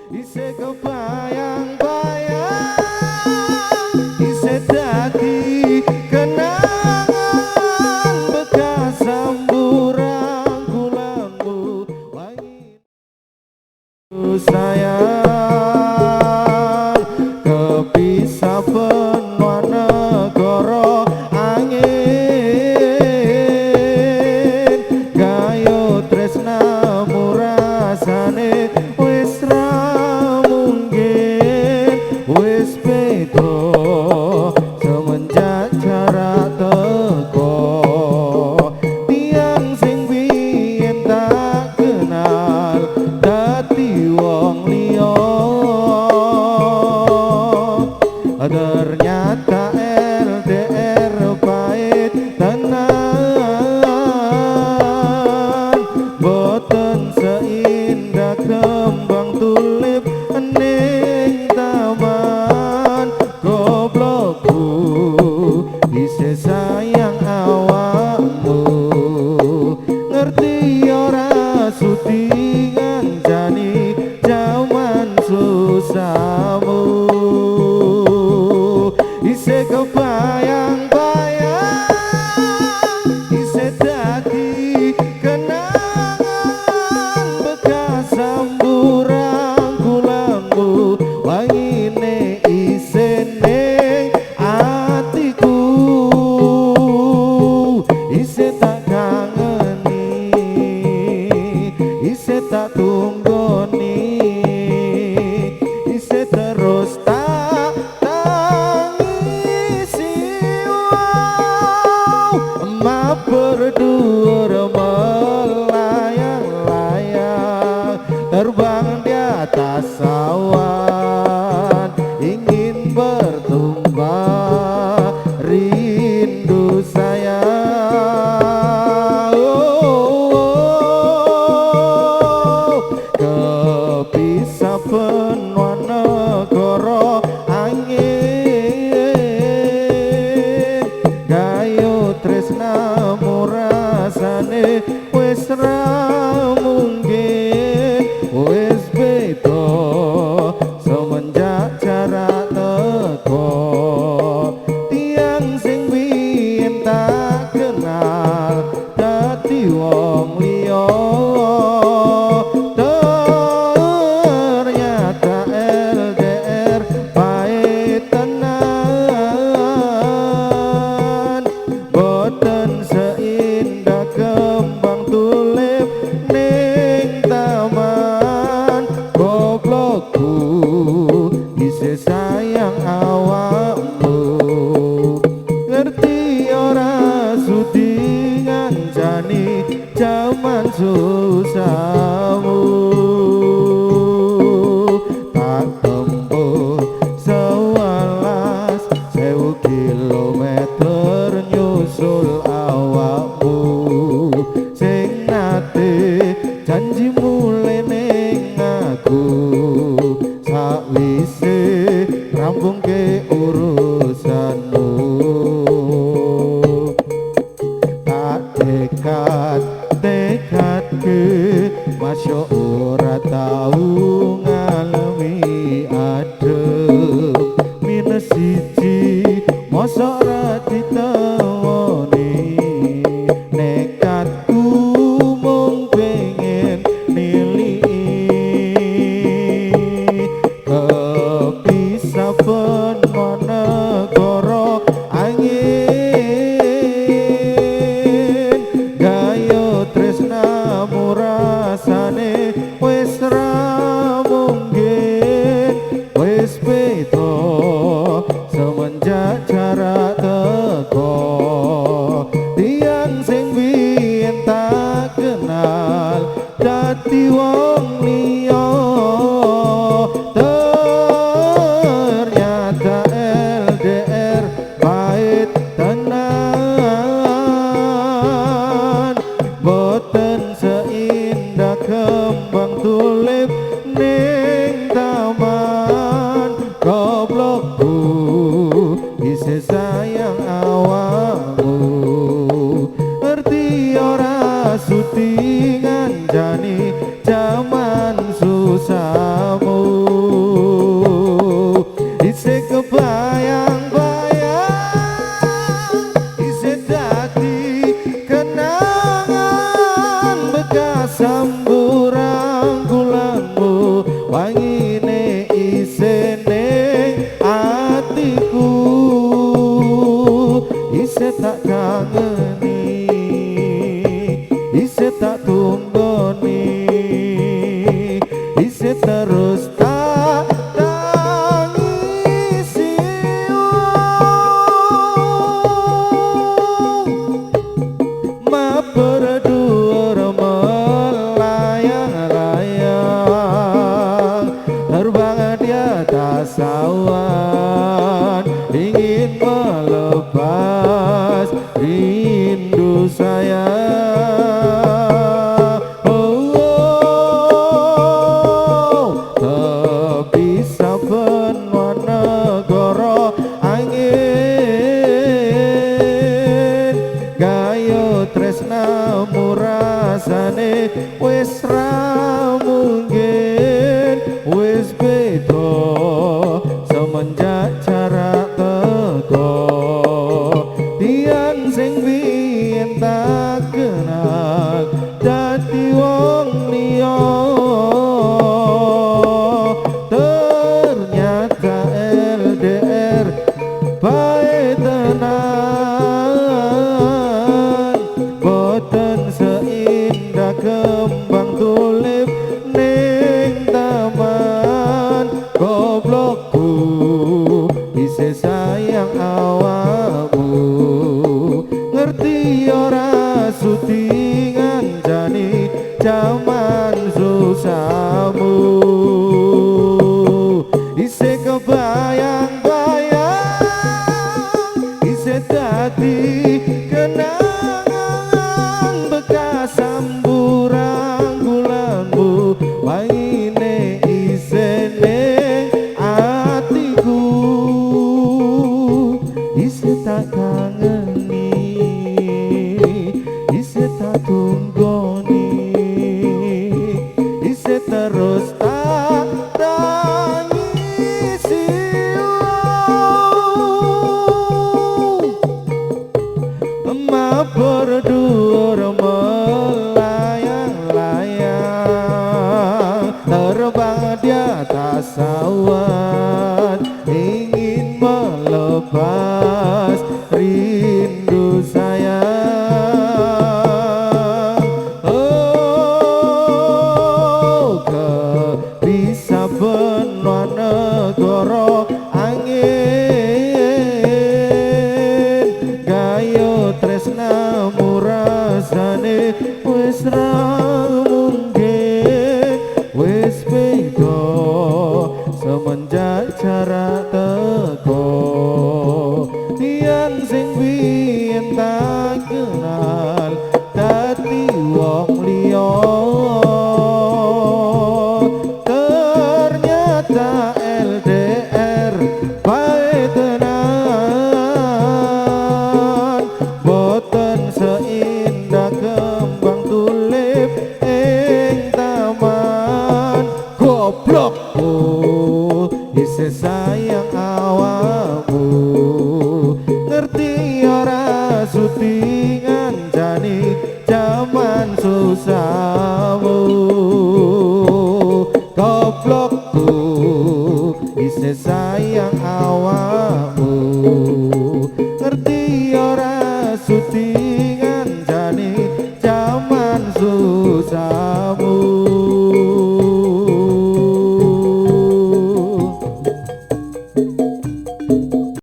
Isih kebayang-bayang, isih dadi kenangan bekas samburan gulammu wangi sayang kepisah benua negara angin gayo tresnamu rasane wis ra mungkin wis beda semenjak jarak teko tiang sing biyen tak kenal dadi wong liya ternyata LDR pahit tenan boten seindah kembang tulip ning taman goblokku isih sayang awakmu ngerti ora sudi ngancani jaman susahmu isih kebayang-bayang isih dadi kenangan bekas samburan gulammu wangine isih ning atiku isih tak kangeni isih tak tunggoni isih terus tak tangisi wow berdua melayang-layang terbang di atas awan ingin bertumbang rindu sayang oh, oh, kepisah benua negara angin gayo tresnamu rasane wis ra mungkin wis beda semenjak jarak teko tiang sing biyen tak kenal dadi wong liya ternyata LDR pahit tenan boten seindah kembang tulip ning taman goblokku isih sayang awakmu ngerti ora sudi ngancani jaman susahmu tak tempuh 11.000 kilometer nyusul awakmu sing nate janji mulih ning aku sakwise rampungke urusanmu tak tekad tekadke masya ora tau ngalami adem minus siji mosok ra ditemoni nekatku mung pengen niliki kepisah benua negara angin gayo tresnamu rasane wis ra mungkin wis beda semenjak jarak teko tiang sing biyen tak kenal dadi wong liya ternyata LDR pahit tenan boten seindah kembang tulip ning taman wangine isih ning atiku, isih tak kangeni, isih tak tunggoni, isih terus tak tangisi. Mabur dhuwur melayang-layang, terbang di atas awan, ingin melepas rindu sayang. Oh, oh, tepi saben negara angin, gayo tresnamu rasane wis ra mungkin, wis beda semenjak jarak teko. Tiang sing biyen tak kenal dadi wong liya, ternyata LDR bae tenan, boten seindah kembang tulip ning taman. Goblokku isih sayang awakmu, ngerti ora sudi ngancani jaman susahmu. Isih kebayang-bayang, isih dadi kenangan, bekas samburan gulanmu wangine isih ning atiku, isih tak kangeni, isih tak tunggoni, isih terus tak tangisi. Mabur dhuwur melayang-layang, terbang di atas awan, ingin melepas rindu sayang. Oh, bisa benua negara angin, gayo tresnamu rasane wis ra mungkin, wis beda semenjak jarak teko. Tiang sing biyen tak kenal dadi wong liya, ternyata LDR bae tenan, boten seindah kembang tulip ing taman. Goblokku isih sayang awakmu, ngerti ora sudi ngancani jaman susahmu. Goblokku isih sayang awakmu.